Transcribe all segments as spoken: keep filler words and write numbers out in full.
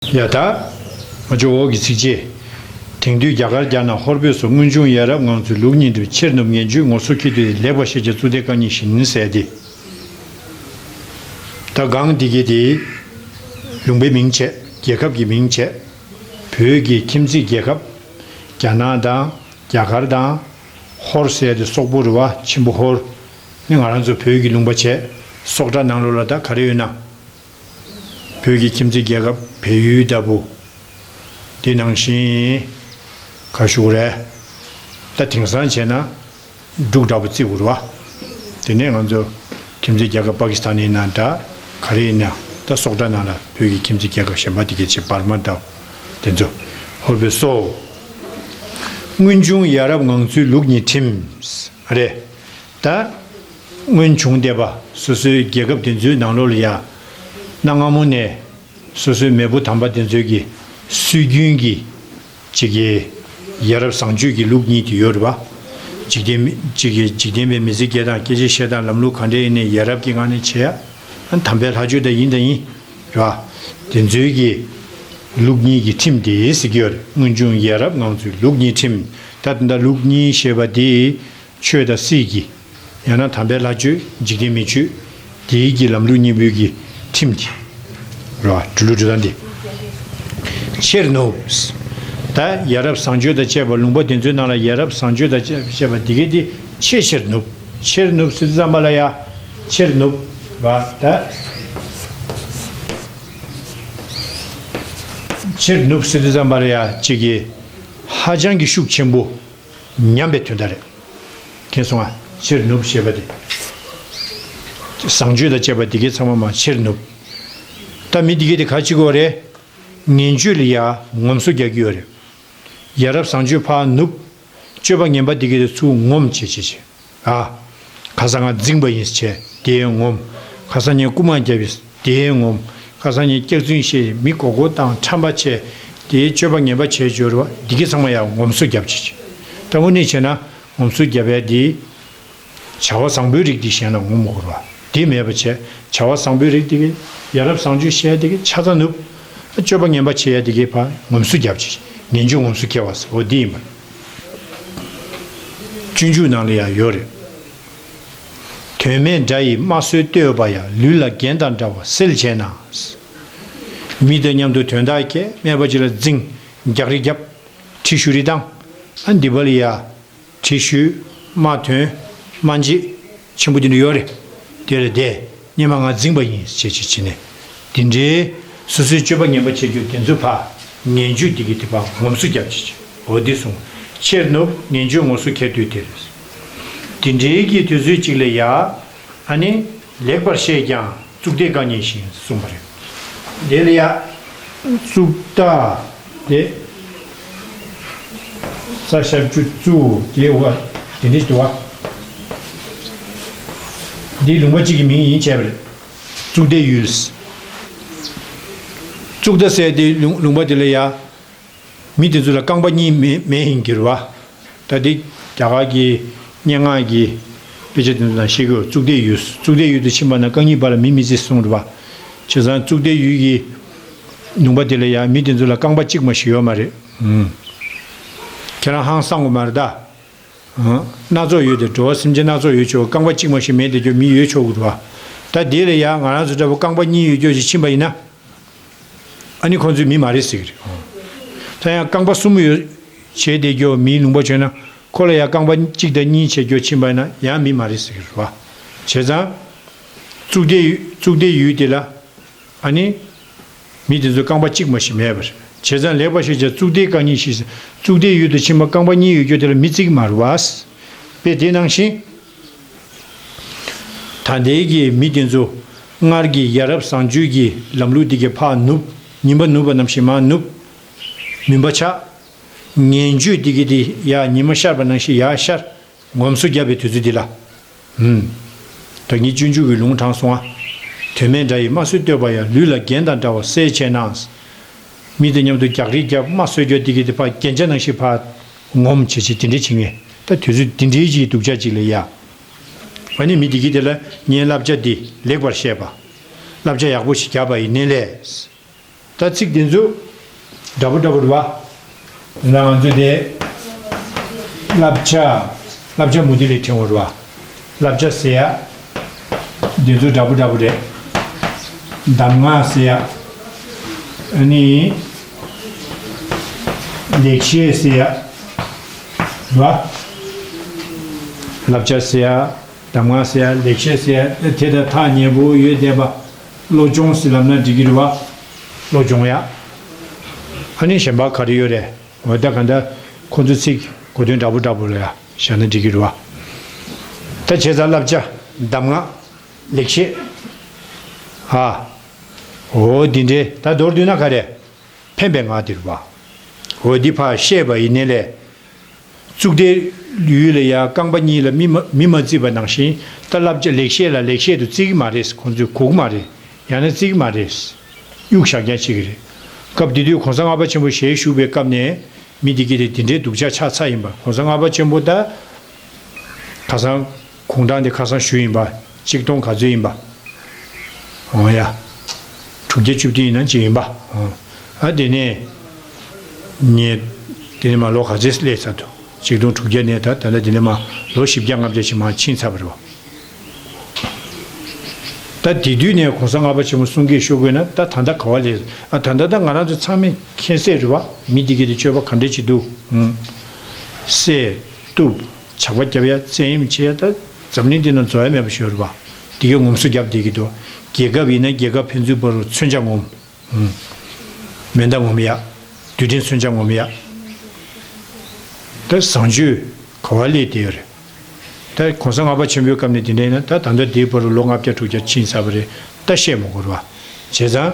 ཡ་ད། ང་ཚོ་འོག་གི་ཚིགས་བཅད། དེང་དུས་རྒྱ་གར་རྒྱ་ནག་ཧོར་བོད་སོགས་སྔོན་བྱུང་ཡ་རབས་ངང་ཚུལ་ལུགས་གཉིས་འགྲིམ་ཕྱིར་ནུབ་ངན་ཇུས་ངོ་སོ་ཁྱད་དུ་ལེགས་པར་ཤེས་བྱ་གཙུག་སྡེ་རྐང་གཉིས་བཞིན་ཟེར་ཏེ། ད་སྒང་འདི་གི་དེ། ལུང་པའི་མིང་བྱས་རྒྱལ་ཁབ་ཀྱི་མིང་བྱས། བོད་ཀྱི་ཁྱིམ་མཚེས་རྒྱལ་ཁབ། རྒྱ་ནག་དང་རྒྱ་གར་དང་། ཧོར་ཟེར་དེ་སོག་པོ་རེད་བ། ཆེན་པོ་ཧོར། ནི་ང་རང་ཚོ་བོད་ཀྱི་ལུང་པ་བྱས། སོག་སྒྲ་ནང་ལོགས་ལ་ད་ག་རེ་ཡོད་ན། བོད་ཀྱི་ཁྱིམ་མཚེས་རྒྱལ་ཁབ་བལ་ཡུལ་ལྟ་བུ། དེ་ནང་བཞིན། ག་ཞུ་རེད། ད་དེང་སང་བྱས་ན། འབྲུག་འདྲ་པོ་བརྩི་དགོས་རེད་བ། དེ་ནས་ང་ཚོ་ཁྱིམ་མཚེས་རྒྱལ་ཁབ་པ་ཀི་སི་ཐན་ཡིན་ན་འདྲ། ག་རེ་ཡིན་ན། ད་སོག་སྒྲ་ནང་ལ་བོད་ཀྱི་ཁྱིམ་མཚེས་རྒྱལ་ཁབ་གཞན་པ་དེ་གའི་ཆེ་འབར་མ་འདྲ་པོ། དེ་ཚོ། ཧོར་བོད་སོག་སྔོན་བྱུང་ཡ་རབས་ངང་ཚུལ་ལུགས་གཉིས་ཁྲིམས། རེད། ད། སྔོན་བྱུང་བསྡད་པ་སོ་སོའི་རྒྱལ་ཁབ་དེ་ཚོའི་ནང་ལོགས་ལ་ཡ། གནའ་སྔ་མོ་ནས། སོ་སོའི་མེས་པོ་དམ་པ་དེ་ཚོའི་གི་སྲོལ་རྒྱུན་གྱི་ཅིག་གི་ཡ་རབས་བཟང་སྤྱོད་ཀྱི་ལུགས་གཉིས་དེ་ཡོད་རེད་པ། འཇིག་རྟེན་ཅིག་གི་འཇིག་རྟེན་པའི་མི་ཚེ་སྐྱེལ་སྟངས་སྐད་ཆ་བཤད་སྟངས་ལམ་ལུགས་ག་འདྲ་ཡིན་ནའི་ཡ་རབས་ཀྱི་ངང་ནས་བྱེད་ཡ། དམ་པའི་ལྷ་ཆོས་དང་ཡིན་དང་ཡིན། རེད་པ། དེ་ཚོའི་གི་ལུགས་གཉིས་ཀྱི་ཁྲིམས་དེ་ཟེར་གྱི་ཡོད་རེད། སྔོན་བྱུང་ཡ་རབས་ངང་ཚུལ་ལུགས་གཉིས་ཁྲིམས། ད་ད་ལྟ་ལུགས་གཉིས་ཞེས་པ་དེ། ཆོས་དང་སྲིད་ཀྱི། ཡང་ན་དམ་པའི་ལྷ་ཆོས་འཇིག་རྟེན་མི་ཆོས། དེའི་གི་ལམ་ལུགས་གཉིས་པོའི་གི་ཁྲིམས་ཀྱི། རེད་པ། འགྲོ་ལུགས་འགྲོ་སྟངས་དེ། ཕྱིར་ནུབ། ད་ཡ་རབས་བཟང་སྤྱོད་དང་བཅས་པ་ལུང་པ་དེ་ཚོའི་ནང་ལ་ཡ་རབས་བཟང་སྤྱོད་དང་བཅས་པ་དེ་གའི་དེ་ཕྱིར་ཕྱིར་ནུབ། ཕྱིར་ནུབ་ཟེར་དུས་ཙམ་པ་ལ་ཡ། ཕྱིར་ནུབ། རེད་པ། ད། ཕྱིར་ནུབ་ཟེར་དུས་ཙམ་པ་ལ་ཡ་ཅིག་གི། ཧ་ཅང་གི་ཤུགས་ཆེན་པོ། ཉམས་པའི་དོན་དག་རེད། མཁྱེན་སོང་ང་། ཕྱིར་ནུབ་ཞེས་པ་དེ། བཟང་སྤྱོད་དང་བཅས་པ་དེ་གའི་ཚང་མ་མར་ཕྱིར་ནུབ། ད་མི་དེ་གའི་དེ་ག་ཅིག་གོ་རེད། ངན་སྤྱོད་ལ་ཡ་ངོམ་སོ་རྒྱག་གི་ཡོད་རེད། ཡ་རབས་བཟང་སྤྱོད་ཕར་ནུབ། སྤྱོད་པ་ངན་པ་དེ་གའི་དེ་ཚུར་ངོམ་བྱེད་བྱེད་བྱེད། ཨ། ཁ་སང་ང་རྫིང་པ་ཡིན་བྱས་དེའི་ངོམ། ཁ་སང་ངས་རྐུ་མ་བརྒྱབ་ཡིན་དེའི་ངོམ། ཁ་སང་ངས་སྐྱག་རྫུན་བཤད་མི་མགོ་སྐོར་བཏང་ཁྲམ་པ་བྱས་དེའི་སྤྱོད་པ་ངན་པ་བྱས་འབྱོར་བ་འདི་གའི་ཚང་མ་ཡང་ངོམ་སོ་བརྒྱབ་བྱེད་བྱེད། ད་དངོས་གནས་བྱས་ན་ངོམ་སོ་བརྒྱབ་ཡ་དེ། བྱ་བ་བཟང་པོའི་རིགས་དེ་གཞན་ལ་ངོམ་དགོས་རེད་པ། དེ་མེད་པ་བྱས། བྱ་བ་བཟང་པོའི་རིགས་དེ་གའི། ཡ་རབས་བཟང་སྤྱོད་བཤད་དེ་གའི་ཆ་ཚང་ནུབ། སྤྱོད་པ་ངན་པ་བྱེད་ཡ་དེ་གའི་ཕར་ངོམ་སོ་བརྒྱབ་བྱེད། ངན་སྤྱོད་ངོམ་སོ་སྐྱེལ་བ་ཟེར་འོ་འདི་ཡིན་པ། སྤྱོད་འཇུག་ནང་ལ་ཡང་ཡོད་རེད། དོན་མེད་དགྲ་ཡིས་དམའ་གསོད་བསྟོད་པ་ཡང་། ལུས་ལ་རྒྱན་དང་འདྲ་བ་སེལ་བྱས་ན། མི་དང་མཉམ་དུ་དོན་དག་བྱས། སྨད་པ་ཅིག་ལ་རྫིང་རྒྱག་རེས་རྒྱབ། འཁྲི་ཤོར་རེས་བཏང་། ཨ་འདི་པ་ལ་ཡ། འཁྲི་ཤོར། དམའ་དོན། དམའ་འབྱེད། ཆེན་པོ་འདི་འདྲ་ཡོད་རེད། དེ་ལ་བསྡད། སྔོན་མ་ང་རྫིང་པ་ཡིན་ཞེས་བྱས་བྱས་ནས། འདི་འདྲའི། སོ་སོའི་སྤྱོད་པ་ངན་པ་བྱེད་རྒྱུ་དེ་ཚོ་ཕར། ངན་སྤྱོད་འདི་གའི་དེ་ཕར་ངོམ་སོ་བརྒྱབ་བྱས་བྱས། འོ་འདི་གསུངས། ཕྱིར་ནུབ། ངན་སྤྱོད་ངོམ་སོ་ཁྱད་དུ་དེ་རེད། དེ་འདྲའི་གི་དུས་ཚོད་ཅིག་ལ་ཡ། ཨ་ནི། ལེགས་པར་བཤད་ཀྱང་གཙུག་སྡེ་རྐང་གཉིས་བཞིན་གསུངས་པ་རེད། དེ་ལ་ཡ། གཙུག་ད། དེ། ས་ཞབས་ཀྱུ་གཙུག་དེ་བ། དེ་འདྲ་འདུག་བ། འདི་ལུང་པ་གཅིག་གི་མིང་ཡིན་བྱས་པ་རེད། གཙུག་སྡེ་ཡུལ། གཙུག་ད་ཟེར་དེ་ལུང་ལུང་པ་དེ་ལ་ཡ། མི་དེ་ཚོ་ལ་རྐང་པ་གཉིས་མེད་མེད་ཡིན་གྱི་རེད་བ། ད་དེ་རྒྱ་གར་གྱི་སྙན་ངག་གི་དཔེ་ཆ་དེ་ཚོ་ནང་བཤད་ཀྱི་ཡོད། གཙུག་སྡེ་ཡུལ། གཙུག་སྡེ་ཡུལ་དུ་ཕྱིན་པ་ན་རྐང་གཉིས་བར་ལ་མི་མི་བརྩི་གསུངས་རེད་བ། བྱས་ཙང་གཙུག་སྡེ་ཡུལ་གྱི་ལུང་པ་དེ་ལ་ཡང་མི་དེ་ཚོ་ལ་རྐང་པ་གཅིག་མ་ཞིག་ཡོད་མ་རེད། ཨུམ། ཁྱེད་རང་ཧང་སང་གི་མ་རེད་ད། ཨང་། སྣ་ཚོགས་ཡོད་དེ། འགྲོ་བ་སེམས་ཅན་སྣ་ཚོགས་ཡོད་ཆོག་རྐང་པ་གཅིག་མ་ཞིག་མེད་དེ་ཁྱོད་མི་ཡོད་ཆོག་གི་རེད་བ། ད་དེ་ལ་ཡང་ང་རང་ཚོ་འདྲ་པོ་རྐང་པ་གཉིས་ཡོད་ཁྱོད་ཞིག་ཕྱིན་པ་ཡིན་ན། ཨ་ནི་ཁོང་ཚོས་མི་མ་རེད་ཟེར་གི་རེད། ད་ཡང་རྐང་པ་གསུམ་ཡོད་བྱས་དེ་ཁྱོད་མིའི་ལུང་པ་བྱོན་ན་ཁོ་ལ་ཡང་རྐང་པ་གཅིག་དང་གཉིས་བྱས་ཁྱོད་ཕྱིན་པ་ཡིན་ན་ཡང་མི་མ་རེད་ཟེར་གི་རེད་བ། བྱས་ཙང་། གཙུག་སྡེ་གཙུག་སྡེ་ཡུལ་དེ་ལ། ཨ་ནི། མི་དེ་ཚོ་རྐང་པ་གཅིག་མ་ཞིག་མེད་པར། བྱས་ཙང་ལེགས་པར་བཤད་ཀྱང་གཙུག་སྡེ་རྐང་གཉིས་ཤིག་གཙུག་སྡེ་ཡུལ་དུ་ཕྱིན་པ་རྐང་པ་གཉིས་ཡོད་རྒྱུ་དེ་ལ་མི་བརྩི་གི་མ་རེད་བ། དཔེ་དེ་ནང་བཞིན། ད་ལྟའི་གི་མི་དེ་ཚོ་སྔར་གྱི་ཡ་རབས་བཟང་སྤྱོད་ཀྱི་ལམ་ལུགས་དེ་གའི་ཕར་ནུབ། ཉིན་པ་ནུབ་པ་ནང་བཞིན་མར་ནུབ། མུན་པ་ཆགས། ངན་སྤྱོད་དེ་གའི་དེ་ཡར་ཉི་མ་ཤར་བ་ནང་བཞིན་ཡར་ཤར། ངོམ་སོ་བརྒྱབ་པའི་དུས་ཚོད་འདི་ལ། ཧུམ། ད་ངས་སྤྱོད་འཇུག་གི་ལུང་དྲངས་སོང་ང་། དོན་མེད་དགྲ་ཡིས་དམའ་གསོད་བསྟོད་པ་ཡང་། ལུས་ལ་རྒྱན་དང་འདྲ་བ་སེལ་བྱས་ན། མི་དང་མཉམ་དུ་རྒྱག་རེས་རྒྱབ་དམའ་གསོད་རྒྱག་འདི་གི་དེ་ཕར་རྒྱན་ཆ་ནང་བཞིན་ཕར་ངོམ་བྱེད་བྱེད་དེ་འདྲ་བྱེད་ངེས། ད་དུས་ཚོད་འདི་འདྲའི་ཅིག་སྡུག་ཅག་ཅིག་ལ་ཡ། ཨ་ནི་མི་འདི་གི་དེ་ལ་ངའི་བསླབ་བྱ་འདི་ལེགས་པར་བཤད་པ། བསླབ་བྱ་ཡག་པོ་ཞིག་བརྒྱབ་པ་ཡིན་ནའི་ལས། ད་ཚིག་དེ་ཚོ་འདྲ་པོ་འདྲ་པོ་རེད་བ། ད་ང་ཚོ་དེ་བསླབ་བྱ། བསླབ་བྱ་མུ་ཏིག་ལས་ཕྲེང་བ་རེད་བ། བསླབ་བྱ་ཟེར་ཡ། འདི་ཚོ་འདྲ་པོ་འདྲ་པོ་རེད། གདམས་ངག་ཟེར་ཡ། ཨ་ནི། ལེགས་བཤད་ཟེར་ཡ། རེད་བ། བསླབ་བྱ་ཟེར་ཡ། གདམས་ངག་ཟེར་ཡ། ལེགས་བཤད་ཟེར་ཡ། དེ་དང་ཐག་ཉེ་པོ་ཡོད་བསྡད་པ། བློ་སྦྱོང་ཟེར་ལབ་ན་འགྲིག་གི་རེད་བ། བློ་སྦྱོང་ཡ། ཨ་ནི་གཞན་པ་ག་རེ་ཡོད་རེད། འོ་ད་ག་འདྲ། ཁོ་ཚོ་ཚིག་གོ་དོན་འདྲ་པོ་འདྲ་པོ་ལ་ཡ་བཞག་ན་འགྲིག་གི་རེད་བ། ད་བྱས་ཙང་བསླབ་བྱ། གདམས་ངག་ལེགས་བཤད། ཨ། འོ་འདི་འདྲའི་ད་མདོར་བསྡུས་ན་ག་རེ། ཕན་པའི་ངག་འདི་རེད་བ། འོ་འདི་ཕར་བཤད་པ་ཡིན་ནའི་ལས། གཙུག་སྡེ་ཡུལ་ལ་ཡ་རྐང་པ་གཉིས་ལ་མི་མ་མི་མ་བརྩིས་པ་ནང་བཞིན། ད་བསླབ་བྱ་ལེགས་བཤད་ལ་ལེགས་བཤད་དུ་བརྩི་གི་མ་རེད། ཁོང་ཚོས་གོ་གི་མ་རེད། ཡང་ན་བརྩི་གི་མ་རེད། གཡུག་བཞག་རྐྱང་བྱེད་ཀྱི་རེད། སྐབས་དེ་དུས་གོང་ས་ལྔ་པ་ཆེན་པོ་ཞལ་བཞུགས་པའི་སྐབས་ནས། མི་དེ་གི་དེ་དེ་འདྲའི་སྡུག་ཅག་ཆགས་ཚར་ཡིན་པ། གོང་ས་ལྔ་པ་ཆེན་པོ་ད་ཁ་སང་དགུང་གྲངས་དེ་ཁ་སང་ཞུས་ཡིན་པ། གཅིག་སྟོང་ག་ཚོད་ཡིན་པ། འོ་ཡ། དྲུག་བརྒྱ་བཅུ་བདུན་ཡིན་ན་གཅིག་ཡིན་པ། འོ། ཨ་དེ་ནས་ངས་དེ་ནས་མ་ལོ་ག་ཚོད་སླེབས་ཚར་འདུག་གཅིག་སྟོང་དྲུག་བརྒྱ་ནས་ད་ད་ལྟ་དེ་ནས་མ་ལོ་བཞི་བརྒྱ་ལྔ་བརྒྱ་ཞིག་མར་ཕྱིན་ཚར་བ་རེད་བ། ད་དེ་དུས་ནས་གོང་ས་ལྔ་པ་ཆེན་པོ་གསུང་སྐད་ཤོད་དགོས་ན། ད་ད་ལྟ་ག་བ་ལས། ཨ་ད་ལྟ་ད་ང་རང་ཚོ་ཚང་མས་མཁྱེན་གསལ་རེད་བ། མི་དེ་གི་དེ་སྤྱོད་པ་ག་འདྲ་ཅིག་འདུག་ཨང་། བསད། གཏུབ། ཇག་པ་རྒྱབ་ཡ། བཙན་གཡེམ་བྱེད་ཡ། ད་འཛམ་གླིང་འདི་ན་འཛོམས་ཡ་མེད་པ་ཞིག་རེད་བ། དེ་གའི་ངོམ་སོ་རྒྱབ་བསྡད་ཀྱི་འདུག་རྒྱལ་ཁབ་ཡིན་ན་རྒྱལ་ཁབ་ཕན་ཚུན་བར་དུ་མཚོན་ཆ་ངོམ། ཨང་། མེ་མདའ་ངོམ་ཡ། རྡུལ་ཕྲན་མཚོན་ཆ་ངོམ་ཡ། ད་བཟང་སྤྱོད་ག་བ་ལས་བསྡད་ཡོད་རེད། ད་གོང་ས་ལྔ་པ་ཆེན་པོའི་སྐབས་ནས་དེ་འདྲ་ཡིན་ན། ད་ད་ལྟ་འདིའི་བར་དུ་ལོ་ལྔ་བརྒྱ་དྲུག་བརྒྱ་ཕྱིན་ཚར་བ་རེད། ད་བཤད་མི་དགོས་རེད་བ། བྱས་ཙང་།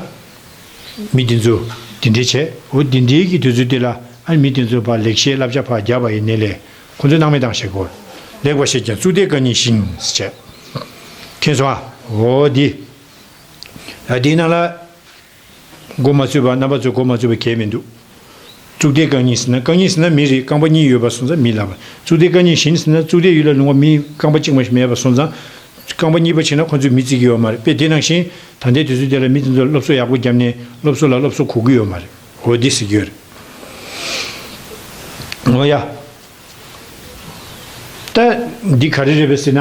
མི་འདི་ཚོ་འདི་འདྲའི་བྱས། འོ་འདི་འདྲའི་གི་དུས་ཚོད་འདི་ལ། ཨ་མི་འདི་ཚོ་ཕར་ལེགས་བཤད་བསླབ་བྱ་ཕར་རྒྱབ་པ་ཡིན་ནའི་ལས། ཁོ་ཚོས་སྣང་མེད་བཏང་བཞག་གོ། ལེགས་པར་བཤད་ཀྱང་གཙུག་སྡེ་བཀའ་རྙིང་བཞིན་ཟེར་བྱས། མཁྱེན་སོང་ཨ། འོ་འདི། ཨ་འདིའི་ནང་ལ། མགོ་མ་ཚོས་པ། རྣམ་པ་ཚོས་མགོ་མ་ཚོས་པ་གལ་མི་འདུག་གཙུག་སྡེ་བཀའ་རྙིང་ཟེར་ན། བཀའ་རྙིང་ཟེར་ན་མི་རེད། རྐང་པ་གཉིས་ཡོད་པ་སོང་ཙང་མི་ལབ་པ། གཙུག་སྡེ་བཀའ་རྙིང་བཞིན་ཟེར་ན། གཙུག་སྡེ་ཡུལ་ལ་ལུང་པ་མི་རྐང་པ་གཅིག་མ་ཞིག་མེད་པ་སོང་ཙང་། རྐང་པ་གཉིས་པ་བྱས་ན་ཁོ་ཚོས་མི་བརྩི་གི་ཡོད་མ་རེད་པས། དེ་ནང་བཞིན་ད་ལྟའི་དུས་ཚོད་དེ་ལ་མི་དེ་ཚོ་སློབ་གསོ་ཡག་པོ་བརྒྱབ་ནས། སློབ་གསོ་ལ་སློབ་གསོ་གོ་གི་ཡོད་མ་རེད། འོ་འདི་ཟེར་གི་ཡོད་རེད། འོ་ཡ། ད་འདི་ག་རེ་རེད་པས་ཟེར་ན།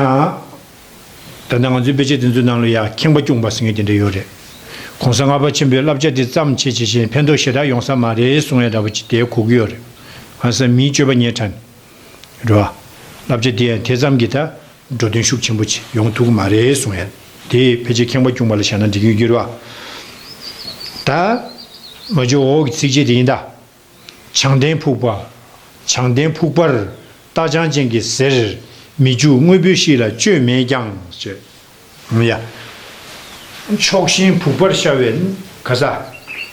ད་ལྟ་ང་ཚོའི་དཔེ་ཆ་དེ་ཚོའི་ནང་ལ་ཡ་ཁེངས་པ་སྐྱུང་བ་ཟེར་མཁན་དེ་འདྲ་ཡོད་རེད། གོང་ས་ལྔ་པ་ཆེན་པོའི་བསླབ་བྱ་དེ་ཙམ་བྱས་བྱས་བྱས་ཕན་ཐོགས་ཞེ་དྲག་ཡོང་ས་མ་རེད་གསུང་ཡ་འདྲ་པོ་ཅིག་དེ་གོ་གི་ཡོད་རེད། ང་ཚོ་མིའི་སྤྱོད་པ་ཉན་དྲན། རེད་བ། བསླབ་བྱ་དེ་ཡང་དེ་ཙམ་གྱིས་ད་འགྲོ་དོན་ཤུགས་ཆེན་པོ་ཅིག་ཡོང་ཐུབ་ཀྱི་མ་རེད་གསུང་ཡ། དེ་ཕལ་ཆེར་ཁེངས་པ་སྐྱུང་བ་ལ་བཞག་ན་འགྲིག་གི་ཡོད་རེད་བ། ད། མ་འཇོག་འོག་གི་ཚིགས་བཅད་དེ་ཡིན་ད། བྱང་ལྡན་ཕུག་པ། བྱང་ལྡན་ཕུག་པར་རྟ་ལྗང་ཅན་གྱི་ཟེར། མི་འཇུག་དངོས་པོའི་གཤིས་ལ་བཅོས་མེད་ཀྱང་ཟེར། ཡ། ཕྱོགས་ཞེན་ཕུག་པར་ཤར་བའི་ག་ས།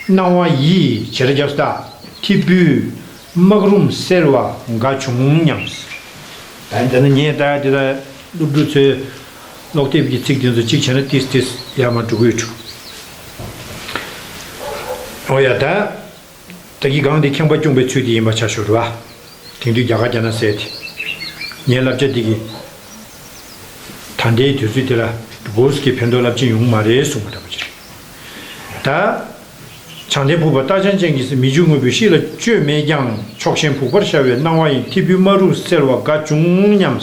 སྣང་བ་ཡིས་བྱེ་བྲག་རྒྱབ་སྟ། ཐིབས་པོའི་སྨག་རུམ་སེལ་བ་དགའ་བྱུང་སྙམ། ད་འདི་ནི་ངས་ད་དེ་ད་སློབ་ཕྲུག་ཚོའི་ཀློག་དེབ་ཀྱི་ཚིག་དེ་ཚོ་གཅིག་བྱས་ན་ཏིས་ཏིས་ཡར་མར་འགྲོ་གི་ཡོད་འགྲོ། འོ་ཡ་ད། ད་གི་གང་དེ་ཁེངས་པ་སྐྱུང་བའི་ཚུལ་དེ་ཡིན་པ་ཆ་ཞོར་བ། དེང་དུས་རྒྱ་གར་རྒྱ་ནག་ཟེར་དེ། ངའི་བསླབ་བྱ་འདི་གི། ད་ལྟའི་དུས་ཚོད་དེ་ལ་འདུག་གོ་ཟེར་གི་ཕན་ཐོགས་རླབས་ཆེན་ཡོང་གི་མ་རེད་གསུངས་པ་འདྲ་པོ་ཅིག་རེད། ད། བྱང་ལྡན་ཕུག་པ་རྟ་ལྗང་ཅན་གྱི་ཟེར། མི་འཇུག་དངོས་པོའི་གཤིས་ལ་བཅོས་མེད་ཀྱང་། ཕྱོགས་ཞེན་ཕུག་པར་ཤར་བའི་སྣང་བ་ཡིས། ཐིབས་པོའི་སྨག་རུམ་སེལ་བ་དགའ་བྱུང་སྙམ།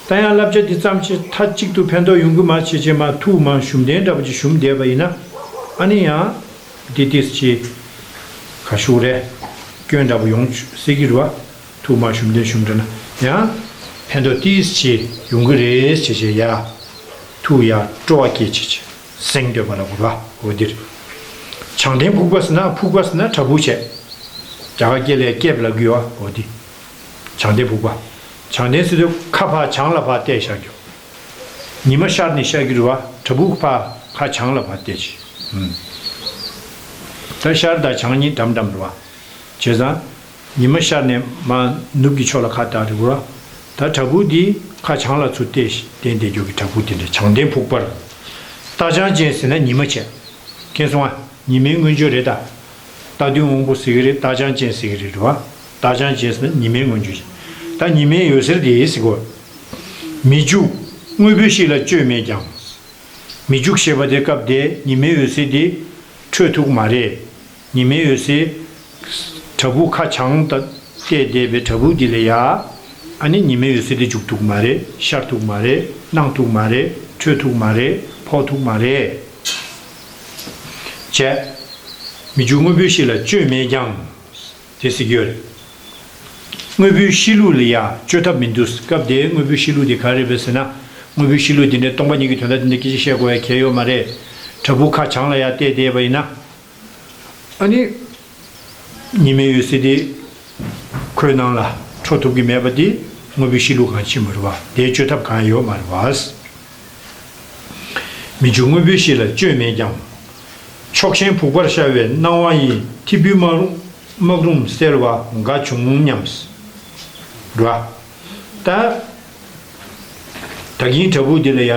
ད་ཡང་བསླབ་བྱ་འདི་ཙམ་ཞིག་མཐའ་གཅིག་ཏུ་ཕན་ཐོགས་ཡོང་གི་མ་བྱེད་ཅེས་མ་ཐུགས་མ་ཞུམ་ལྡན་འདྲ་པོ་ཅིག་ཞུམ་བསྡད་པ་ཡིན་ན། ཨ་ནི་ཡང་། འདི་ཏིས་ཅིག་ག་ཤུག་རེད། སྐྱོན་འདྲ་པོ་ཡོང་སྲིད་ཀྱི་རེད་བ། ཐུགས་མ་ཞུམ་ལྡན་ཞུམ་འདྲ་ན་ཡང་། ཕན་ཐོགས་ཏིས་ཅིག་ཡོང་གི་རེད་ཅེས་བྱས་ཡ། ཐུགས་ཡ་སྤྲོ་བ་སྐྱེད་བྱེད་ཅིག་སེང་འདོད་པ་ལ་གོ་བ་འོ་འདིར། བྱང་ལྡན་ཕུག་པ་ཟེར་ན། ཕུག་པ་ཟེར་ན་བྲག་ཕུག་བྱས། རྒྱ་གར་སྐད་ལས་ཀེབ་ལབ་ཀྱི་ཡོད་འོ་འདི། བྱང་ལྡན་ཕུག་པ། བྱང་ལྡན་ཟེར་དུས་ཁ་ཕར་བྱང་ལ་ཕར་བལྟས་བཞག་རྒྱུ། ཉི་མ་ཤར་ནས་ཤར་གྱི་རེད་བ། བྲག་ཕུག་ཕར་ཁ་བྱང་ལ་ཕར་བལྟས་ཅིག་ད་ཤར་དང་བྱང་གཉིས་འགྲམ་འགྲམ་རེད་བ། བྱས་ཙང་། ཉི་མ་ཤར་ནས་མར་ནུབ་ཀྱི་ཕྱོགས་ལ་ཁ་བལྟས་རེད་བ། ད་བྲག་ཕུག་འདི་ཁ་བྱང་ལ་ཚུར་བལྟས་བསྡད་རྒྱུ་གི་བྲག་ཕུག་དེ་འདྲ། བྱང་ལྡན་ཕུག་པར། རྟ་ལྗང་ཅན་ཟེར་ན་ཉི་མ་བྱས། མཁྱེན་སོང་ཨ། ཉི་མའི་མངོན་བརྗོད་རེད་ད། རྟ་བདུན་དབང་པོ་ཟེར་གི་རེད། རྟ་ལྗང་ཅན་ཟེར་གི་རེད་རེད་བ། རྟ་ལྗང་ཅན་ཟེར་ན་ཉི་མའི་མངོན་བརྗོད་ཅིག་ད་ཉི་མའི་འོད་ཟེར་དེ་ཟེར་གོ། མི་འཇུག་དངོས་པོའི་གཤིས་ལ་བཅོས་མེད་ཀྱང་། མི་འཇུག་ཞེས་པ་དེ་སྐབས་དེ་ཉི་མའི་འོད་ཟེར་དེ། འཕྲོད་ཐུབ་མ་རེད། ཉི་མའི་འོད་ཟེར་བྲག་ཕུག་ཁ་བྱང་དུ་བལྟས་བསྡད་པའི་བྲག་ཕུག་འདི་ལ་ཡ། ཨ་ནི་ཉི་མའི་འོད་ཟེར་དེ་འཇུག་ཐུབ་མ་རེད། ཤར་ཐུབ་མ་རེད། སྣང་ཐུབ་མ་རེད། འཕྲོད་ཐུབ་མ་རེད། ཕོག་ཐུབ་མ་རེད། བྱས། མི་འཇུག་དངོས་པོའི་གཤིས་ལ་བཅོས་མེད་ཀྱང་། དེ་ཟེར་གྱི་ཡོད་རེད། དངོས་པོའི་གཤིས་ལུགས་ལ་ཡ་བཅོས་ཐབས་མི་འདུག་སྐབས་དེའི་དངོས་པོའི་གཤིས་ལུགས་དེ་ག་རེ་རེད་པས་ཟེར་ན། དངོས་པོའི་གཤིས་ལུགས་དེ་འདྲའི་སྟོང་པ་ཉིད་ཀྱི་དོན་དག་དེ་འདྲ་སྐད་ཆ་བཤད་དགོས་ཡ་གལ་ཡོད་མ་རེད། བྲག་ཕུག་ཁ་བྱང་ལ་ཡ་བལྟས་བསྡད་པ་ཡིན་ན། ཨ་ནི། ཉི་མའི་འོད་ཟེར་དེ། ཁོའི་ནང་ལ་འཕྲོ་ཐུབ་ཀྱི་མེད་པ་དེ་དངོས་པོའི་གཤིས་ལུགས་གང་ཕྱིན་པ་རེད་བ། དེའི་བཅོས་ཐབས་གང་ཡོད་མ་རེད་བ། མི་འཇུག་དངོས་པོའི་གཤིས་ལ་བཅོས་མེད་ཀྱང་། ཕྱོགས་ཞེན་བུག་པར་ཤར་བའི་སྣང་བ་ཡིས་ཐིབས་པའི་སྨག་རུམ་སྨག་རུམ་སེལ་བ་དགའ་བྱུང་སྙམ། རེད་བ། ད། ད་གིན་བྲག་ཕུག་འདི་ལ་ཡ།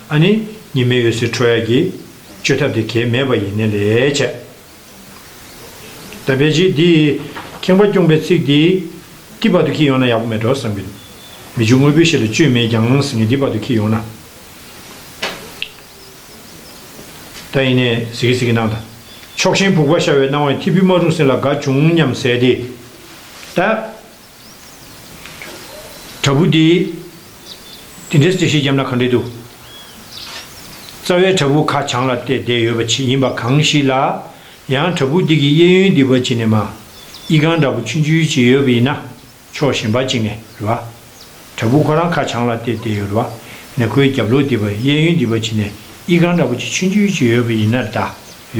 ཨ་ནི་ཉི་མའི་འོད་ཟེར་འཕྲོ་ཡ་གི་བཅོས་ཐབས་དེ་གལ་མེད་པ་ཡིན་ནའི་ལས་བྱས། ད་ཕལ་ཆེར་འདི་ཁེངས་པ་སྐྱུང་བའི་ཚིག་འདི་འདི་བར་དུ་འཁྱེར་ཡོང་ན་ཡག་པོ་མེད་འགྲོ་བསམ་གྱི་འདུག་མི་འཇུག་དངོས་པོའི་གཤིས་ལ་བཅོས་མེད་ཀྱང་ཟེར་མཁན་འདི་བར་དུ་འཁྱེར་ཡོང་ན། ད་ཡིན་ནའི་ཟེར་གི་ཟེར་གི་གནང་དང་། ཕྱོགས་ཞེན་བུག་པར་ཤར་བའི་སྣང་བ་ཡིས་ཐིབས་པའི་སྨག་རུམ་སེལ་ལ་དགའ་བྱུང་སྙམ་ཟེར་ཏེ། ད། བྲག་ཕུག་འདི། དེ་འདྲའི་བརྩེ་ཞིང་བརྒྱབ་ན་ག་འདྲ་འདུག་རྩ་བའི་བྲག་ཕུག་ཁ་བྱང་ལ་བལྟས་བསྡད་ཡོད་པ་ཅིག་ཡིན་པ་གང་ཞིག་ལ། ཡང་བྲག་ཕུག་འདི་གི་གཡས་གཡོན་སྡིག་པ་ཅིག་ནས་མ། གཡི་གང་འདྲ་པོ་ཆུང་ཆུང་ཅིག་ཡོད་པ་ཡིན་ན། ཕྱོགས་གཞན་པ་ཅིག་ནས་རེད་བ། བྲག་ཕུག་ཁོ་རང་ཁ་བྱང་ལ་བལྟས་བསྡད་ཡོད་རེད་བ། ནས་ཁོའི་རྒྱབ་ལོགས་སྡིག་པ་གཡས་གཡོན་སྡིག་པ་ཅིག་ནས་གཡི་གང་འདྲ་པོ་ཅིག་ཆུང་ཆུང་ཅིག་ཡོད་པ་ཡིན་ན་ད།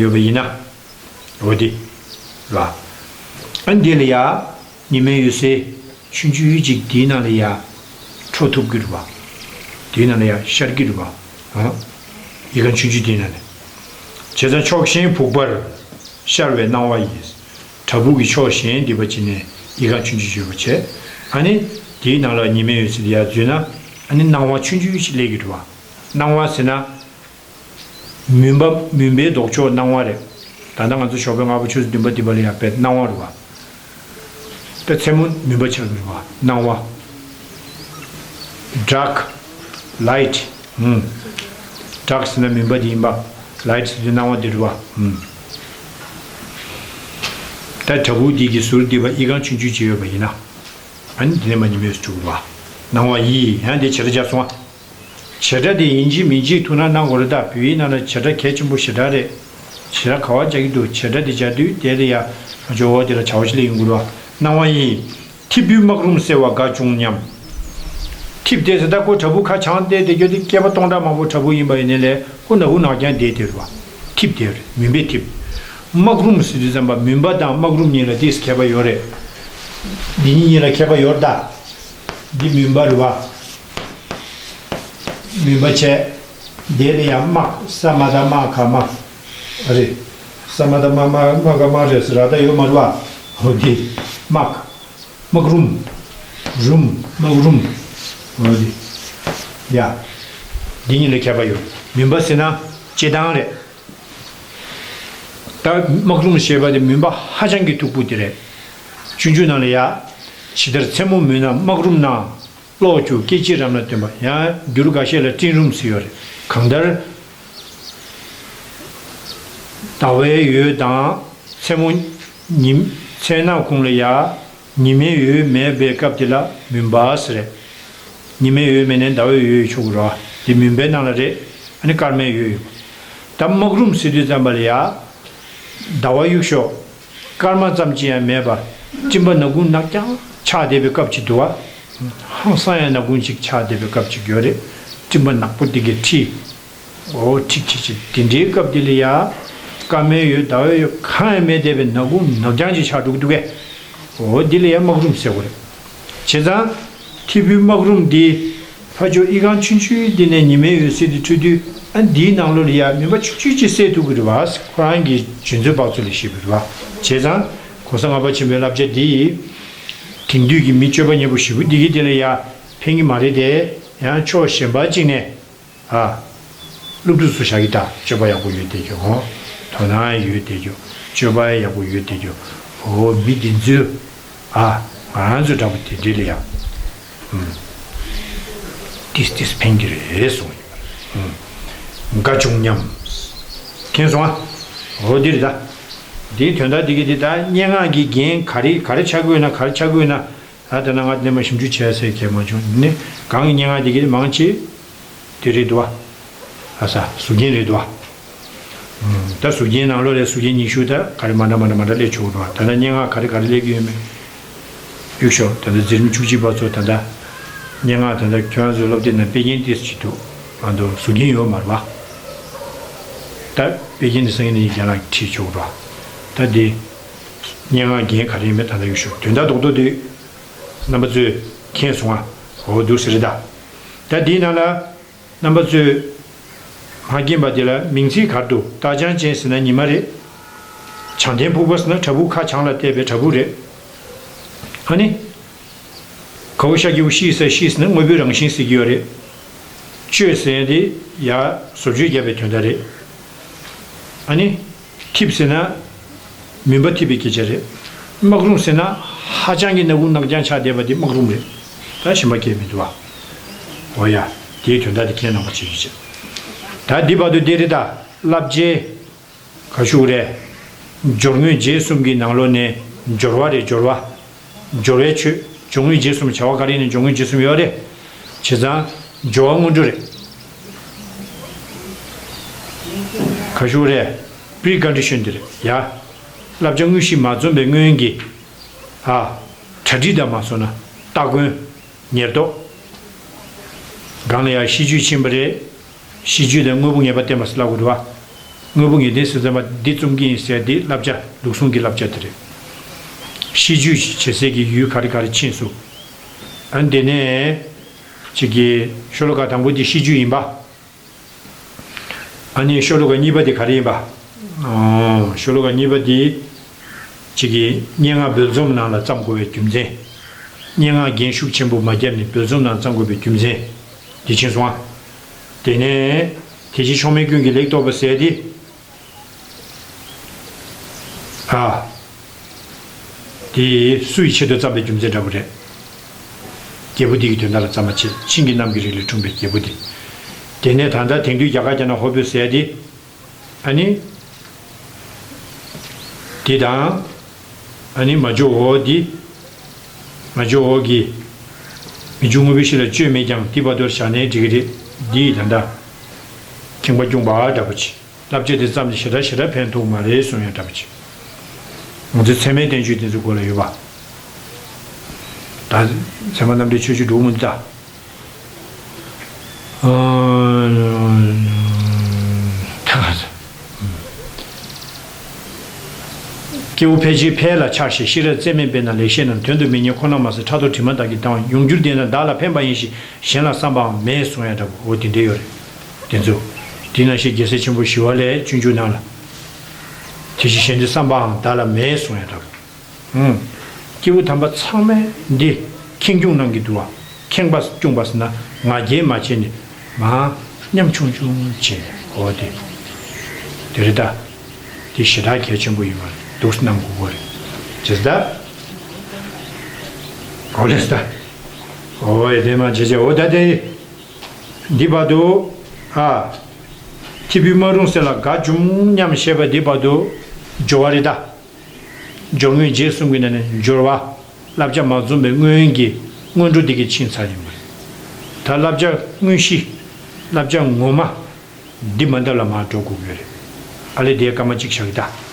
ཡོད་པ་ཡིན་ན། འོ་དེ། རེད་བ། ཨ་འདི་ལ་ཡ། ཉི་མའི་འོད་ཟེར། ཆུང་ཆུང་ཅིག་དེའི་ནང་ལ་ཡ། འཕྲོ་ཐུབ་ཀྱི་རེད་བ། དེའི་ནང་ལ་ཡ་ཤར་གྱི་རེད་བ། ཨ། གཡི་གང་ཆུང་ཆུང་དེའི་ནང་ནས། བྱས་ཙང་ཕྱོགས་ཞེན་བུག་པར་ཤར་བའི་སྣང་བ་ཡིས། བྲག་ཕུག་གི་ཕྱོགས་གཞན་སྡིག་པ་ཅིག་ནས་གཡི་གང་ཆུང་ཆུང་ཡོད་པ་བྱས། ཨ་ནི། དེའི་ནང་ལ་ཉི་མའི་འོད་ཟེར་དེ་ཡར་འཛུལ་ན། ཨ་ནི་སྣང་བ་ཆུང་ཆུང་ཞིག་སླེབས་ཀྱི་རེད་བ། སྣང་བ་ཟེར་ན། མུན་པ་མུན་པའི་ལྡོག་ཕྱོགས་སྣང་བ་རེད། ད་ལྟ་ང་ཚོ་ཞོགས་པའི་སྔ་པོ་ཆུ་ཚོད་བདུན་པ་བདུན་པ་ལ་ཡར་བལྟས་སྣང་བ་རེད་བ། ད་མཚན་མོ་མུན་པ་ཆགས་ཀྱི་རེད་བ་སྣང་བ། Dark, light. ཨུམ། Dark ཟེར་ན་མུན་པ་དེ་ཡིན་པ། Light ཟེར་དུས་སྣང་བ་དེ་རེད་བ། ཨུམ། ད་བྲག་ཕུག་འདི་གི་ཟུར་འདི་བ་གཡི་གང་ཆུང་ཆུང་ཅིག་ཡོད་པ་ཡིན་ན། ཨ་ནི་དེ་ནས་མ་ཉི་མའི་འོད་ཟེར་འཕྲོ་གི་རེད་བ། སྣང་བ་ཡིས་ཡང་དེ་བྱེ་བྲག་སྦྱར་སོང་བ། བྱེ་བྲག་དེ་ཡིན་གཅིག་མིན་གཅིག་ཐུགས་སྣང་གནང་དགོས་རེད། ད་བོད་ཡིག་ནང་ལ་བྱེ་བྲག་གལ་ཆེན་པོ་ཞེ་དྲག་རེད། བྱེ་བྲག་ག་བ་སྦྱར་གྱི་འདུག་བྱེ་བྲག་དེ་སྦྱར་དུས་དེ་ལ་ཡ། ང་ཚོ་འོ་དེ་ལ་བྱ་བ་ཞིག་སླེབས་ཡོང་གི་རེད་བ། སྣང་བ་ཡིས། ཐིབས་པའི་སྨག་རུམ་སེལ་བ་དགའ་བྱུང་སྙམ། ཐིབས་ཏེ་ཟེར་ད་ཁོ་བྲག་ཕུག་ཁ་བྱང་བལྟས་བསྡད་རྒྱུ་དེ་སྐྱེས་པ་སྟོང་ཕྲག་མང་པོ་བྲག་ཕུག་ཡིན་པ་ཡིན་ནའི་ལས་ཁོ་ནག་ཁུང་ནག་རྐྱང་བསྡད་དེ་རེད་བ། ཐིབས་དེ་རེད་མུན་པས་ཐིབས། སྨག་རུམ་ཟེར་དུས་ཙམ་པ་མུན་པ་དང་སྨག་རུམ་གཉིས་ལ་ཏིས་ཁྱད་པར་ཡོད་རེད། འདི་གཉིས་གཉིས་ལ་ཁྱད་པར་ཡོད་རེད་ད། འདི་མུན་པ་རེད་བ། མུན་པ་བྱས། དེ་ལ་ཡང་སྨག་ས་མ་ད་སྨག་ག་སྨག་རེད། ས་མ་ད་སྨག་སྨག་སྨག་ག་སྨག་རེད་ཟེར་ར་ད་ཡོད་མ་རེད་བ། འོ་དེ། སྨག་སྨག་རུམ། རུམ། སྨག་རུམ། འོ་དེ། ཡ། འདི་གཉིས་ལ་ཁྱད་པར་ཡོད། མུན་པ་ཟེར་ན་ལྕེ་སྡང་རེད། ད་སྨག་རུམ་ཞེས་པ་དེ་མུན་པ་ཧ་ཅང་གི་མཐུག་པོ་དེ་རེད། ཆུང་ཆུང་ནང་ལ་ཡ། ཇི་ལྟར་མཚན་མོ་མུན་ནག་སྨག་རུམ་ནང་། གློག་འཁྱུག་སྐད་ཅིག་རམ་ལ་སྟོན་པ། ཡང་འགྱུར་འགའ་ཤས་ལ་སྤྲིན་རུམ་ཟེར་ཡོད་རེད། གང་ལྟར། ཟླ་བའི་འོད་དང་མཚན་མོ་ཉིམ་མཚན་ནག་ཁུང་ལ་ཡ། ཉི་མའི་འོད་མེད་པའི་སྐབས་དེ་ལ་མུན་པ་ཟེར་རེད། ཉི་མའི་འོད་མེད་ནས་ཟླ་བའི་འོད་ཆོག་གི་རེད་བ། དེ་མུན་པའི་ནང་ལ་རེད། ཨ་ནི་སྐར་མའི་འོད་ཡོད། ད་སྨག་རུམ་ཟེར་དུས་ཙམ་པ་ལ་ཡ། ཟླ་བ་གཡུག་ཞོག་སྐར་མ་ཙམ་གྱི་ཡང་མེད་པར་སྤྲིན་པ་ནག་ཁུང་ནག་རྐྱང་ཆགས་བསྡད་པའི་སྐབས་ཅིག་འདུག་བ། ཧང་སང་ཡང་ནག་ཁུང་ཅིག་ཆགས་བསྡད་པའི་སྐབས་ཅིག་ཡོད་རེད། སྤྲིན་པ་ནག་པོ་དེ་གའི་ཁྲི། འོ་ཁྲིག་ཁྲིག་ཁྲིག་དེ་འདྲའི་སྐབས་དེ་ལ་ཡ། སྐར་མའི་འོད་ཟླ་བའི་འོད་གང་ཡང་མེད་བསྡད་པའི་ནག་ཁུང་ནག་རྐྱང་ཅིག་ཆགས་འགྲོ་གི་འདུག་གས། འོ་འདི་ལ་ཡ་སྨག་རུམ་ཟེར་དགོས་རེད། བྱས་ཙང་། ཐིབས་པའི་སྨག་རུམ་འདི། ཕར་ཕྱོགས་གཡི་གང་ཆུང་ཆུང་འདི་ནས་ཉི་མའི་འོད་ཟེར་དེ་འཕྲོ་དུས་ཨ་འདིའི་ནང་ལོགས་ལ་ཡ་མུན་པ་ཆུང་ཆུང་ཅིག་སེལ་ཐུབ་ཀྱི་རེད་བ། ཁོ་རང་གི་རྗེ་བཙུན་འཕགས་ཚོལ་ལས་ཤེས་པ་རེད་བ། བྱས་ཙང་གོང་ས་ལྔ་པ་ཆེན་པོའི་བསླབ་བྱ་འདི་ཡིས། དེང་དུས་ཀྱི་མི་སྤྱོད་པ་ཉེ་པོ་ཞེ་པོ་འདི་གི་དེ་ལ་ཡ་ཕན་གྱི་མ་རེད་དེ། ཡང་ཕྱོགས་གཞན་པ་ཅིག་ནས། ཨ། སློབ་ཕྲུག་ཚོ་བཞག་གི་ད་སྤྱོད་པ་ཡག་པོ་ཡོད་བསྡད་རྒྱུ་ཧོ། དོ་སྣང་ཡོད་བསྡད་རྒྱུ། སྤྱོད་པ་ཡག་པོ་ཡོད་བསྡད་རྒྱུ། ཧོ་མི་འདི་ཚོས། ཨ། ང་རང་ཚོ་འདྲ་པོ་དེ་འདྲ་ལ་ཡ། ཨུམ། ཏིས་ཏིས་ཕན་གྱི་རེད་གསུངས་ཡོད། ཨུམ། དགའ་བྱུང་སྙམ། མཁྱེན་སོང་ཨ། འོ་འདི་རེད་ད། འདིའི་དོན་དག་འདི་གི་འདི་ད་སྙན་ངག་གི་རྒྱན་ག་རེ་ག་རེ་ཆགས་ཀྱི་ཡོད་ན་ག་རེ་ཆགས་ཀྱི་ཡོད་ན། ད་ལྟ་ན་ང་འདི་མ་ཞིབ་འཇུག་བྱས་ཟེར་མཁན་མ་བྱུང་ནི་གང་གི་སྙན་ངག་འདི་གི་མང་ཆེ་དེ་རེད་འདུག་བ། ཨ་ས་གཟུགས་རྒྱན་རེད་འདུག་བ། ད་གཟུགས་རྒྱན་ནང་ལོགས་ལས་གཟུགས་རྒྱན་ཉི་ཤུ་ད་ག་རེ་མ་འདྲ་མ་འདྲ་མ་འདྲ་སླེབས་ཆོག་འདུག་བ། ད་ལྟ་སྙན་ངག་ག་རེ་ག་རེ་སླེབས་ཀྱི་ཡོད་མེད་གཡུག་ཞོག་ད་ལྟ་འཛིན་རིམ་བཅུ་གཅིག་པ་ཚོ་ད་ལྟ་སྙན་ངག་ད་ལྟ་ཁྱོད་རང་ཚོའི་སློབ་དེབ་ནང་དཔེ་རྒྱན་ཏིས་ཅིག་འདུག་ཨ་འདུག་གཟུགས་རྒྱན་ཡོད་མ་རེད་བ། ད་དཔེ་རྒྱན་འདི་སང་ཉིན་ནས་རྒན་ལགས་ཁྲིད་ཆོག་འགྲོ། ད་འདི་སྙན་ངག་རྒྱན་ག་རེ་ཡིན་མིན་ད་ལྟ་ཡོད་ཤོག་དོན་དག་རྡོག་རྡོག་འདི་རྣམ་པ་ཚོས་མཁྱེན་སོང་ང་། འོ་འདུག་ཟེར་རེད་ད། ད་འདིའི་ནང་ལ་རྣམ་པ་ཚོས་མ་མཁྱེན་པ་འདི་ལ་མིང་ཚིག་ག་རེ་འདུག་རྟགས་བྱང་ཅན་ཟེར་ན་ཉི་མ་རེད། བྱང་ལྡན་ཕུག་པ་ཟེར་ན་བྲག་ཕུག་ཁ་བྱང་ལ་བལྟས་པའི་བྲག་ཕུག་རེད། ཨ་ནི། གའུ་ཤ་གི་གུ་ཤི་ས་ཤི་ཟེར་ན་དངོས་པོའི་རང་བཞིན་ཟེར་གྱི་ཡོད་རེད། གཅོད་ཟེར་ཡ་དེ་ཡ་བཟོ་བཅོས་བརྒྱབ་པའི་དོན་དག་རེད། ཨ་ནི། འཐིབས་ཟེར་ན། མུན་པ་འཐིབས་པའི་སྐད་ཆ་རེད། སྨག་རུམ་ཟེར་ན་ཧ་ཅང་གི་ནག་ཁུང་ནག་རྐྱང་ཆགས་བསྡད་པ་དེ་སྨག་རུམ་རེད། ད་ཞིམ་པ་སྐྱེས་མི་འདུག་བ། འོ་ཡ། དེའི་དོན་དག་དེ་ཁྱེད་རྣམ་པ་ཆེ་ཞུ་བྱེད། ད་འདི་བར་དུ་འདི་རེད་ད། བསླབ་བྱའི། ག་ཞུ་རེད། སྦྱོར་དངོས་རྗེས་གསུམ་གྱི་ནང་ལོགས་ནས་སྦྱོར་བ་རེད་སྦྱོར་བ། སྦྱོར་བའི་ཆོས་སྦྱོར་དངོས་རྗེས་གསུམ་བྱ་བ་ག་རེ་ནས་སྦྱོར་དངོས་རྗེས་གསུམ་ཡོད་རེད། བྱས་ཙང་སྦྱོར་བ་སྔོན་འགྲོ་རེད། ག་ཞུ་རེད། པྲི་ཀ་ཌི་ཤོན་འདི་རེད་ཡ། བསླབ་བྱ་དངོས་གཞི་མ་འཛོམས་པའི་སྔོན་གྱི། ཨ། གྲ་སྒྲིག་དང་མ་སོང་ན་སྟ་གོན། ཉེར་བསྡོགས། སྒང་ལ་ཡང་ཤིས་བརྗོད་ཕྱིན་པ་རེད། ཤིས་བརྗོད་དང་དངོས་པོ་ངེས་པ་བསྟན་པ་ཟེར་ལབ་དགོས་རེད་བ། དངོས་པོ་ངེས་བསྟན་ཟེར་ཙམ་པ་འདི་རྩོམ་གྱི་ཡིན་ཟེར་འདི་བསླབ་བྱ་ལུགས་ཟུང་གི་བསླབ་བྱ་དེ་རེད། ཤིས་བརྗོད་བྱེད་སའི་གི་ཡུལ་ག་རེ་ག་རེ་ཕྱིན་སོང་། ཨ་ནི་དེ་ནས་ཅིག་གི་ཤོ་ལོ་ཀ་དང་པོ་འདི་ཤིས་བརྗོད་ཡིན་པ། ཨ་ནི་ཤོ་ལོ་ཀ་གཉིས་པ་དེ་ག་རེ་ཡིན་པ། ཨོ། ཤོ་ལོ་ཀ་གཉིས་པ་དེ། གཅིག་གིས་སྙན་ངག་འབུལ་རྩོམ་ནང་ལ་བརྩམ་དགོས་པའི་རྒྱུ་མཚན། སྙན་ངག་རྒྱན་ཤུགས་ཆེན་པོ་མ་བརྒྱབ་ནས་འབུལ་རྩོམ་ནང་བརྩམ་དགོས་པའི་རྒྱུ་མཚན། འདི་ཕྱིན་སོང་ཨ། དེ་ནས་དེ་བཞིན་ཕྱོགས་མེད་ཀུན་གྱིས་ལེགས་རྟོགས་པ་ཟེར་ཏེ། ཨ། དེ་སུ་ཡི་ཆེད་དུ་བརྩམས་པའི་རྒྱུ་མཚན་འདྲ་པོ་རེད། རྒྱལ་པོ་འདི་གི་དོན་དག་ལ་བརྩམས་པ་བྱས་ཤིང་གི་རྣམ་ཀྱི་རིགས་ལས་འཁྲུངས་པའི་རྒྱལ་པོ་འདི། དེ་ནས་ད་ལྟ་དེང་དུས་རྒྱ་གར་རྒྱ་ནག་ཧོར་བོད་ཟེར་ཏེ། ཨ་ནི། དེ་དང་། ཨ་ནི་མ་འཇོག་འོ་འདི། མ་འཇོག་འོ་གི། མི་འཇུག་དངོས་པོའི་གཤིས་ལ་བཅོས་མེད་ཀྱང་དེ་བར་དོར་བཞག་ནའི་འགྲིག་གི་རེད། འདི་ད་ལྟ། ཁེངས་པ་སྐྱུངས་པ་འདྲ་པོ་ཆེ། བསླབ་བྱ་དེ་ཙམ་ལས་ཞེ་དྲག་ཞེ་དྲག་ཕན་ཐོགས་མ་རེད་གསུང་ཡ་འདྲ་པོ་ཆེ། ང་ཚོའི་ཚད་མའི་བསྟན་བཅོས་དེ་ཚོའི་སྐོར་ལ་ཡོད་པ། ད་ཚད་མ་རྣམ་འགྲེལ་ཆོས་བརྒྱུད་འགྲོ་མི་འདུག་ད། སྐྱེ་བོ་ཕལ་ཆེར་ཕལ་ལ་ཆགས་ཤིང་ཤེས་རབ་རྩལ་མེད་པས་ན་ལེགས་བཤད་རྣམས་དོན་དུ་མི་གཉེར་ཁོ་ན་མ་ཟད་ཕྲག་དོག་དྲི་མ་དག་གིས་ལྡང་བ་ཡོང་འགྱུར་དེས་ན་བདག་ལ་ཕན་པ་ཡིན་ཞིང་གཞན་ལ་བསམ་པའང་མེད་གསུང་ཡ་འདྲ་པོ་འོ་དེ་འདྲ་ཡོད་རེད། དེ་ཚོ། དེ་ནང་བཞིན་རྒྱལ་སྲས་ཆེན་པོ་ཞི་བ་ལྷས་སྤྱོད་འཇུག་ནང་ལ། དེ་བཞིན་གཞན་དུ་བསམ་པའང་བདག་ལ་མེད་གསུང་ཡ་འདྲ་པོ། ཧུམ། སྐྱེས་བུ་དམ་པ་ཚང་མས་འདི་ཁེངས་སྐྱུང་གནང་གི་འདུག་བ། ཁེངས་པ་སྐྱུང་བ་ཟེར་ན་ང་རྒྱལ་མ་བྱས་ནས་མ་ཉམ་ཆུང་ཆུང་བྱས་ནས་འོ་དེ། དེ་རེད་ད། དེ་ཞེ་དྲག་གལ་ཆེན་པོ་ཡིན་པ་འདུག་གནང་དགོས་པ་རེད། ཇི་ལྟར། འོ་ལེ་ད། འོ་ཡ་དེ་མ་བྱེད་བྱེད་འོ་ད་དེ། འདི་བར་དུ། ཨ། ཐིབས་པའི་སྨག་རུམ་ཟེར་ལ་དགའ་འབྱུང་སྙམ་ཞེས་པ་འདི་བར་དུ་སྦྱོར་བ་རེད་ད། སྦྱོར་དངོས་རྗེས་གསུམ་གྱི་ནང་ནས་སྦྱོར་བ། བསླབ་བྱ་མ་འཛོམས་པའི་སྔོན་གྱི་སྔོན་འགྲོ་འདི་གའི་ཕྱིན་ཚར་ཡིན་པ་རེད། ད་བསླབ་བྱ་དངོས་གཞི། བསླབ་བྱ་ངོ་མ། འདི་མ་འདབ་ལ་མར་འགྲོ་དགོས་ཀྱི་ཡོད་རེད། ཨ་ལེ་དེའི་སྐར་མ་གཅིག་བཞག་གི་ད།